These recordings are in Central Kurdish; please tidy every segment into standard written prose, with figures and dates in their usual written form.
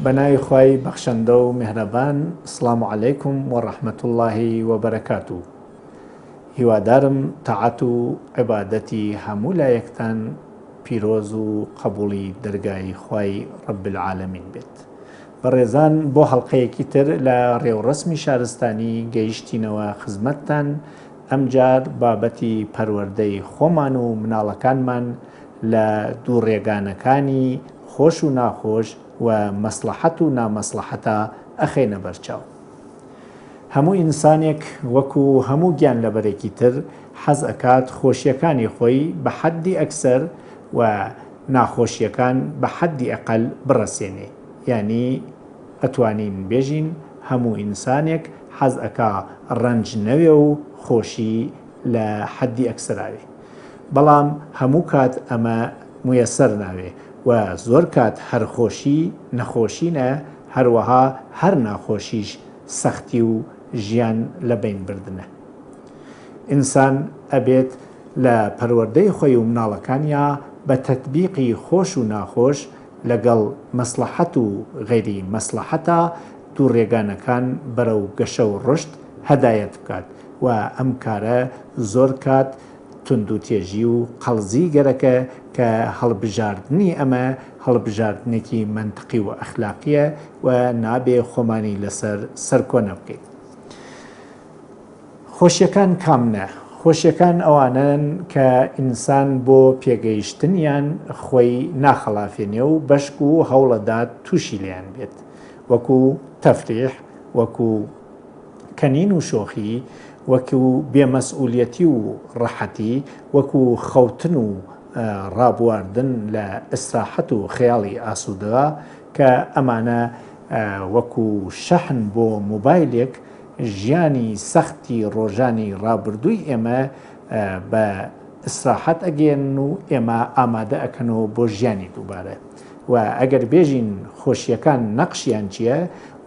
بەناوی خوای بەخشەندە و میهرەبان سڵام علیکم و رحمة اللە و بەرەکاتو هیوادارم تاعەت و عیبادەتی هەموو لایەکتان پیرۆز و قەبوڵی دەرگای خوای رب العالمین بێت. بەڕێزان بۆ هەڵقەیەکی تر لە ڕێوڕەسمی شارستانی گەیشتینەوە خزمەتتان، ئەمجار بابەتی پەروەردەی خۆمان و مناڵەکانمان لە دووڕێگانەکانی خۆش و ناخۆش و مەسڵەحەت و نامەسڵەحەتا ئەخەینە بەرچاو. هەموو ئینسانێک وەکو هەموو گیانلەبەرێکی تر حەز ئەکات خۆشیەکانی خۆی بە حەدی ئەکسەر و ناخۆشیەکان بە حەدی ئەقەل بڕەسێنێ یانی ئەتوانین بێژین هەموو ئینسانێک حەز ئەکا ڕەنج نەوێ و خۆشی لە حەدی ئەکسەراوێ بەڵام هەموو کات ئەمە مویەسەر ناوێ و زۆر کات هەر خۆشی نەخۆشینە هەروەها هەر ناخۆشیش سەختی و ژیان لە بەین بردنە. ئینسان ئەبێت لە پەروەردەی خۆی و مناڵەکانیا بە تەتبیقی خۆش و ناخۆش لەگەڵ مەسڵەحەت و غەیری مەسڵەحەتا دووڕێگانەکان بەرەو گەشە و ڕوشد هەدایەت بکات و ئەم کارە زۆر کات توندوتێژی و قەڵزی گەرەکە کە هەڵبژاردنی ئەمە هەڵبژاردنێکی مەنتقی و ئەخلاقیە و نابێ خۆمانی لەسەر سەرکۆنە بکەین. خۆشیەکان کامنە؟ خۆشیەکان ئەوانەن کە ئینسان بۆ پێگەیشتنیان خۆی ناخەڵافێنێ و بەشک و هەوڵەدات تووشی لێیان بێت وەکو تەفریح وەکو کەنین و شۆخی، وەکو بێ مەسئولیەتی و ڕەحەتی، وەکو خەوتن و ڕابواردن لە ئیسراحەت و خەیاڵی ئاسوودە، کە ئەمانە وەکو شەحن بۆ مۆبایلێک ژیانی سەختی ڕۆژانی ڕابردووی ئێمە بە ئیسراحەت ئەگەیەنن و ئێمە ئامادە ئەکەنەوە بۆ ژیانی دووبارە. و ئەگەر بێژین خۆشیەکان نەقشیان چیە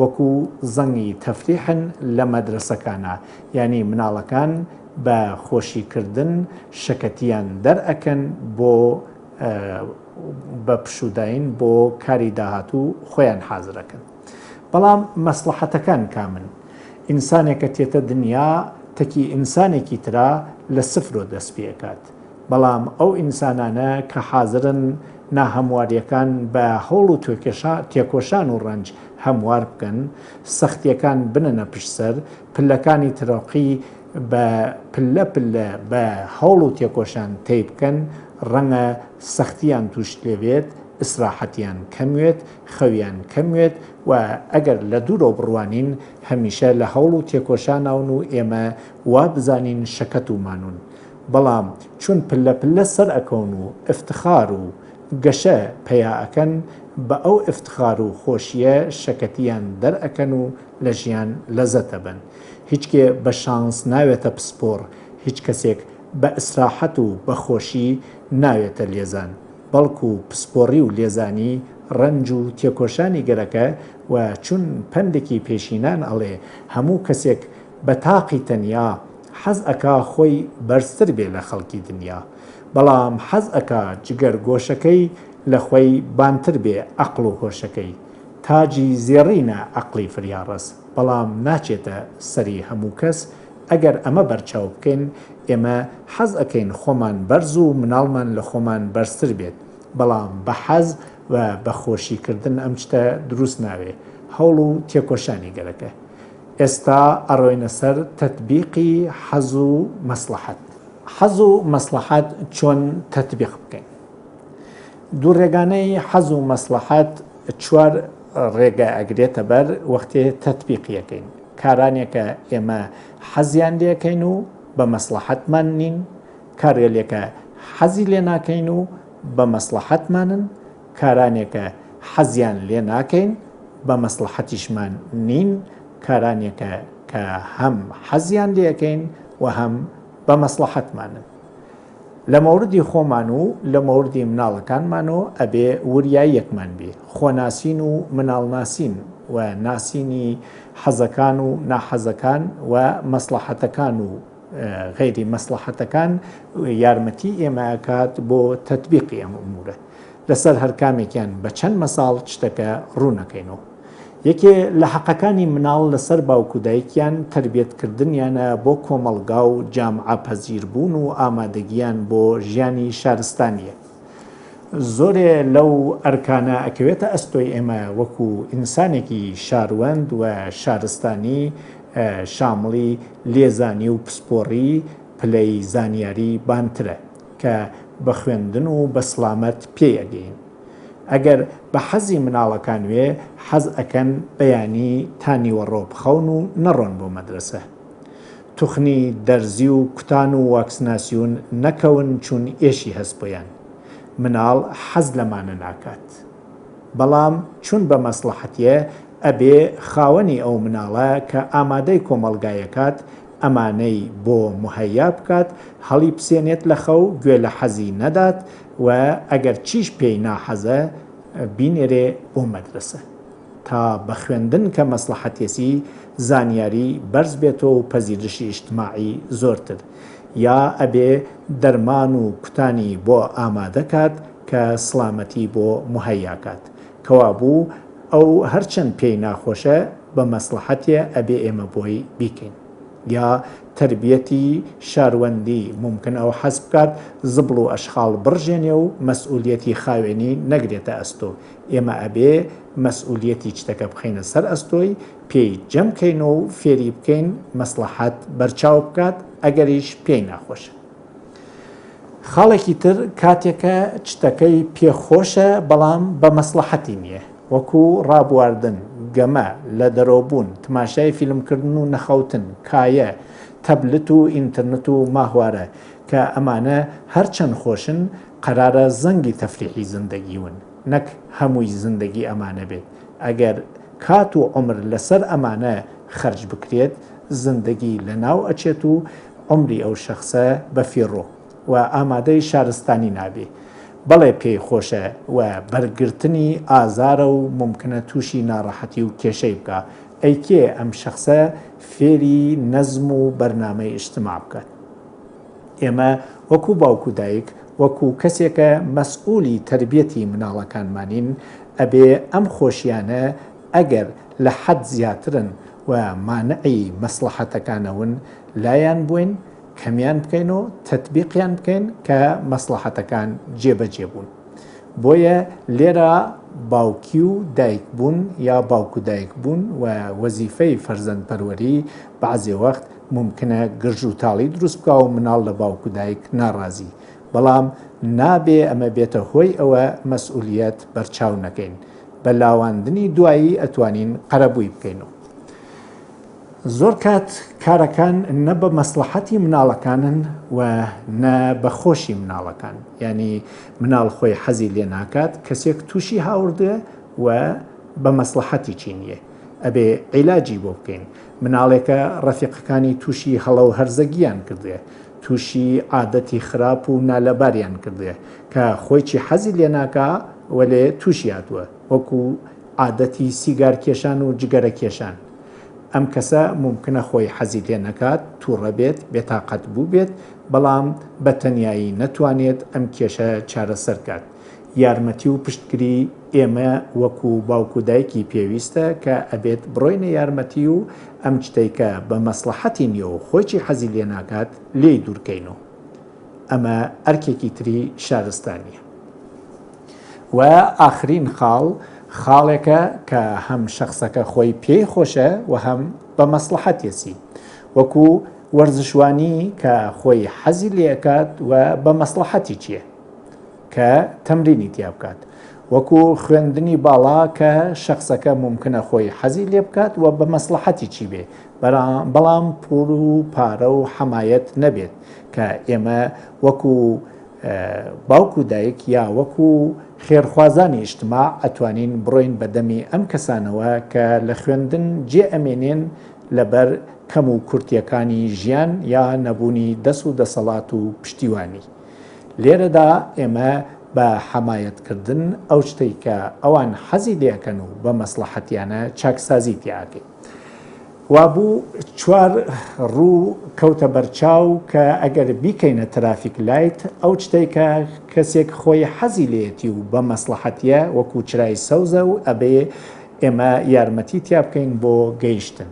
وەکو زەنگی تەفریحن لە مەدرەسەکانا یانی مناڵەکان بە خۆشی کردن شەکەتیان دەر ئەکەن بۆ بە پشوداین بۆ کاری داهاتوو خۆیان حازرەکەن بەڵام مەسڵەحەتەکان کامن ئینسانێکە تێتە دنیا تەکی ئینسانێکی ترا لە سفرۆ دەست پێ ئەکات بەڵام ئەو ئینسانانە کە حازرن ناهەموارییەکان بە هەوڵ و تێکۆشان و ڕەنج هەموار بکەن، سەختییەکان بنەنە پشت سەر، پلەکانی ترەقی بە پلە پلە بە هەوڵ و تێکۆشان تەی بکەن، ڕەنگە سەختییان تووش لێ بێت، ئیسراحەتیان کەم وێت، خەویان کەم وێت و ئەگەر لە دوورەوە بڕوانین هەمیشە لە هەوڵ و تێکۆشاناون و ئێمە وا بزانین شەکەت و مانوون. بەڵام چون پلە پلە سەر ئەکەون و ئفتخار و گەشە پەیا ئەکەن بە ئەو ئفتخار و خۆشیە شەکەتیان دەر ئەکەن و لە ژیان لەزەت ئەبەن. هیچکێ بە شانس ناوێتە پسپۆڕ، هیچ کەسێک بە ئسراحەت و بە خۆشی ناوێتە لێزان، بەڵکو پسپۆڕی و لێزانی ڕەنج و تێکۆشانی گەرەکە و چون پەندێکی پێشینان ئەڵێ هەموو کەسێک بە تاقی تەنیا حەز ئەکا خۆی بەرزتر بێ لە خەڵکی دنیا بەڵام حەز ئەکا جگەر گۆشەکەی لە خۆی بانتر بێ ئەقڵ و هۆشەکەی تاجی زێڕینە ئەقڵی فریاڕەس بەڵام ناچێتە سەری هەموو کەس ئەگەر ئەمە بەرچاو بکەین ئێمە حەز ئەکەین خۆمان بەرز و مناڵمان لە خۆمان بەرزتر بێت بەڵام بە حەز و بە خۆشی کردن ئەم شتە دروست ناوێ هەوڵ و تێکۆشانی گەرەکە. ئێستا ئەڕۆینە سەر تەتبیقی حەز و مەسڵەحەت. حەز و مەسڵەحەت چۆن تەتبیق بکەین؟ دووڕێگانەی حەز و مەسڵەحەت چوار ڕێگە ئەگرێتە بەر وەختێ تەتبیقی ئەکەین. کارانێکە ئێمە حەزیان لێ ئەکەین و بە مەسڵەحەتمان نین، کارگەلێکە حەزی لێ ناکەین و بە مەسڵەحەتمانن، کارانێکە حەزیان لێ ناکەین بە مەسڵەحەتیشمان نین، کارانێکە کە هەم حەزیان لێ ئەکەین و هەم بە مەسڵەحەتمانن. لە مەوردی خۆمان و لە مەوردی مناڵەکانمانۆ ئەبێ وریاییەکمان بێ، خۆناسین و مناڵناسین و ناسینی حەزەکان و ناحەزەکان و مەسڵەحەتەکان و غەیری مەسڵەحەتەکان یارمەتی ئێمە ئەکات بۆ تەتبیقی ئەم ئومورە. لەسەر هەرکامێکیان بە چەند مەساڵ چتەکە ڕوونەکەینۆ. یەکێ لە حەقەکانی مناڵ لەسەر باوک و دایکیان تەربیەت کردنیانە بۆ کۆمەڵگا و جامعە پەزیر بوون و ئامادەگیان بۆ ژیانی شارستانیە. زۆرێ لەو ئەرکانە ئەکەوێتە ئەستۆی ئێمە وەکو ئینسانێکی شاروەند و شارستانی شامڵی لێزانی و پسپۆڕی پلەی زانیاری بانترە کە بە خوێندن و بە سڵامەت پێی ئەگەین. ئەگەر بە حەزی مناڵەکان وێ حەز ئەکەن بەیانی تا نیوەڕۆ بخەون و نەڕۆن بۆ مەدرەسە. توخنی دەرزی و کوتان و واکسناسیون نەکەون چون ئێشی هەس بۆیان. مناڵ حەز لەمانە ناکات. بەڵام چون بە مەسڵەحەتیە ئەبێ خاوەنی ئەو مناڵە کە ئامادەی کۆمەڵگایەکات ئەمانەی بۆ موهەیا بکات هەڵیپسێنێت لە خەو گوێ لە حەزی نەدات و ئەگەر چیش پێی ناحەزە بینێرێ بۆ مەدرەسە تا بە خوێندن کە مەسڵەحەتیەسی زانیاری بەرز بێتۆ و پەزیرشی ئیجتماعی زۆرتر یا ئەبێ دەرمان و کوتانی بۆ ئامادە کات کە سڵامەتی بۆ موهەیا کات کەوابوو ئەو هەرچەند پێی ناخۆشە بە مەسڵەحەتیە ئەبێ ئێمە بۆی بیکەین یا تەربیەتی شاروەندی مومکن ئەو حەز بکات زبڵ و ئەشخاڵ بڕژێنێ و مەسئولیەتی خاوێنی نەگرێتە ئەستۆ ئێمە ئەبێ مەسئولیەتی چتەکە بخەینە سەر ئەستۆی پێی جەم کەین و فێری بکەین مەسڵەحەت بەرچاو بکات ئەگەریش پێی ناخۆشە. خاڵێکی تر کاتێکە چتەکەی پێ خۆشە بەڵام بە مەسڵەحەتی نییە وەکو ڕابواردن، گەمە، لەدەرۆبوون، تماشای فیلم کردن و نەخەوتن، کایە، تەبلت و ئینترنت و ماهوارە کە ئەمانە هەرچەند خۆشن قەرارە زەنگی تەفریحی زندەگیون نەک هەمووی زندەگی ئەمانە بێت ئەگەر کات و عومر لەسەر ئەمانە خەرج بکرێت زندەگی لەناو ئەچێت و عومری ئەو شەخسە بە فیڕۆ و ئامادەی شارستانی نابێ. بەڵێ پێی خۆشە و بەرگرتنی ئازارە و مومکنە تووشی ناڕەحەتی و کێشەی بکا. ئەی کێ ئەم شەخسە فێری نەزم و بەرنامەی ئیجتماع بکات؟ ئێمە وەکوو باوک و دایک، وەکوو کەسێکە مەسئوولی تەربیەتی مناڵەکانمانین، ئەبێ ئەم خۆشیانە ئەگەر لە حەد زیاترن و مانعی مەسڵەحەتەکانەون لایان بوەین، کەمیان بکەین و تەتبیقیان بکەین کە مەسڵەحەتەکان جێبەجێ بوون. بۆیە لێرە باوکی و دایک بوون یا باوک و دایک بوون و وەزیفەی فەرزەندپەروەری بەعزێ وەخت مومکنە گرژ و تاڵی دروست بکا و مناڵ لە باوک و دایک ناڕازی بەڵام نابێ ئەمە بێتە هۆی ئەوە مەسئولیەت بەرچاو نەکەین. بە لاواندنی دوایی ئەتوانین قەرەبووی بکەینەوە. زۆر کات کارەکان نە بە مەسڵەحەتی مناڵەکانن و نە بە خۆشی مناڵەکان یانی مناڵ خۆی حەزی لێ ناکات کەسێک تووشی هاوردێ و بە مەسڵەحەتی چی نییە ئەبێ عیلاجی بۆ بکەین مناڵێکە ڕەفیقەکانی تووشی هەڵە و هەرزەگیان کردێ تووشی عادەتی خراپ و نالەباریان کردێ کە خۆی چی حەزی لێ ناکا وەلێ تووشی هاتووە وەکو عادەتی سیگار کێشان و جگەرە کێشان ئەم کەسە مومکنە خۆی حەزی لێ نەکات، توڕە بێت، بێتاقەت بووبێت، بەڵام بە تەنیایی نەتوانێت ئەم کێشە چارەسەر کات. یارمەتی و پشتگری ئێمە وەکو باوک و دایکی پێویستە کە ئەبێت بڕۆینە یارمەتی و ئەم چتەی کە بە مەسڵەحەتی نیە و خۆیچی حەزی لێ ناکات لێی دوورکەینۆ. ئەمە ئەرکێکی تری شارستانیە. و ئاخرین خاڵ، خاڵێکە کە هەم شەخسەکە خۆی پێی خۆشە و هەم بە مەسڵەحەتیەسی. وەکو وەرزشوانی کە خۆی حەزی لێ ئەکات و بە مەسڵەحەتی چیە کە تەمرینی تیا بکات. وەکو خوێندنی باڵا کە شەخسەکە مومکنە خۆی حەزی لێ بکات و بە مەسڵەحەتی چی بێ بەڵام پوڵ و پارە و حەمایەت نەبێت کە ئێمە وەکو باوک و دایک یا وەکو خێرخوازانی ئیجتماع ئەتوانین بڕۆین بە دەمی ئەم کەسانەوە کە لە خوێندن جێ ئەمێنێن لەبەر کەم و کورتیەکانی ژیان یا نەبوونی دەس و دەسەڵات و پشتیوانی. لێرەدا ئێمە بە حەمایەت کردن ئەو شتەی کە ئەوان حەزی لێ ئەکەن و بە مەسڵەحەتیانە چاکسازی تیا ئەکەین. وابوو چوار ڕوو کەوتە بەرچاو کە ئەگەر بیکەینە traffic light ئەو چتەی کە کەسێک خۆی حەزی لێیەتی و بە مەسڵەحەتیە وەکو چرای سەوزە و ئەبێ ئێمە یارمەتی تیا بکەین بۆ گەیشتن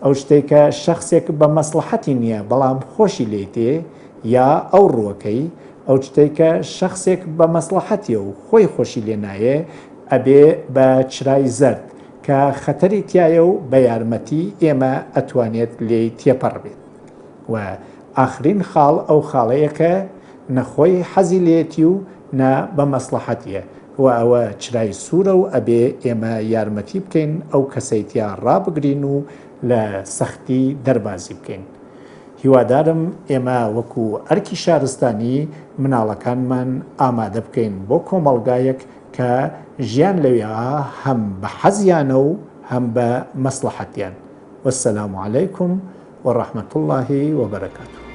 ئەو شتەی کە شەخسێک بە مەسڵەحەتی نیە بەڵام خۆشی لێی تێ یا ئەو ڕووەکەی ئەو چتەی کە شەخسێک بە مەسڵەحەتیە و خۆی خۆشی لێ نایێ ئەبێ بە چرای زەرد کە خەتەری تیایە و بە یارمەتی ئێمە ئەتوانێت لێی تێپەڕ بێت و ئاخرین خاڵ ئەو خاڵەیە کە نە خۆی حەزی لێیەتی و نە بە مەسڵەحەتیە و ئەوە چرای سوورە و ئەبێ ئێمە یارمەتی بکەین ئەو کەسەی تیا ڕابگرین و لە سەختی دەربازی بکەین. هیوادارم ئێمە وەکو ئەرکی شارستانی مناڵەکانمان ئامادە بکەین بۆ کۆمەڵگایەک کە ژیان لەویا هەم بە حەزیانە و هەم بە مەسڵەحەتیان. والسلام علیکم و رحمە اللە و برکاته.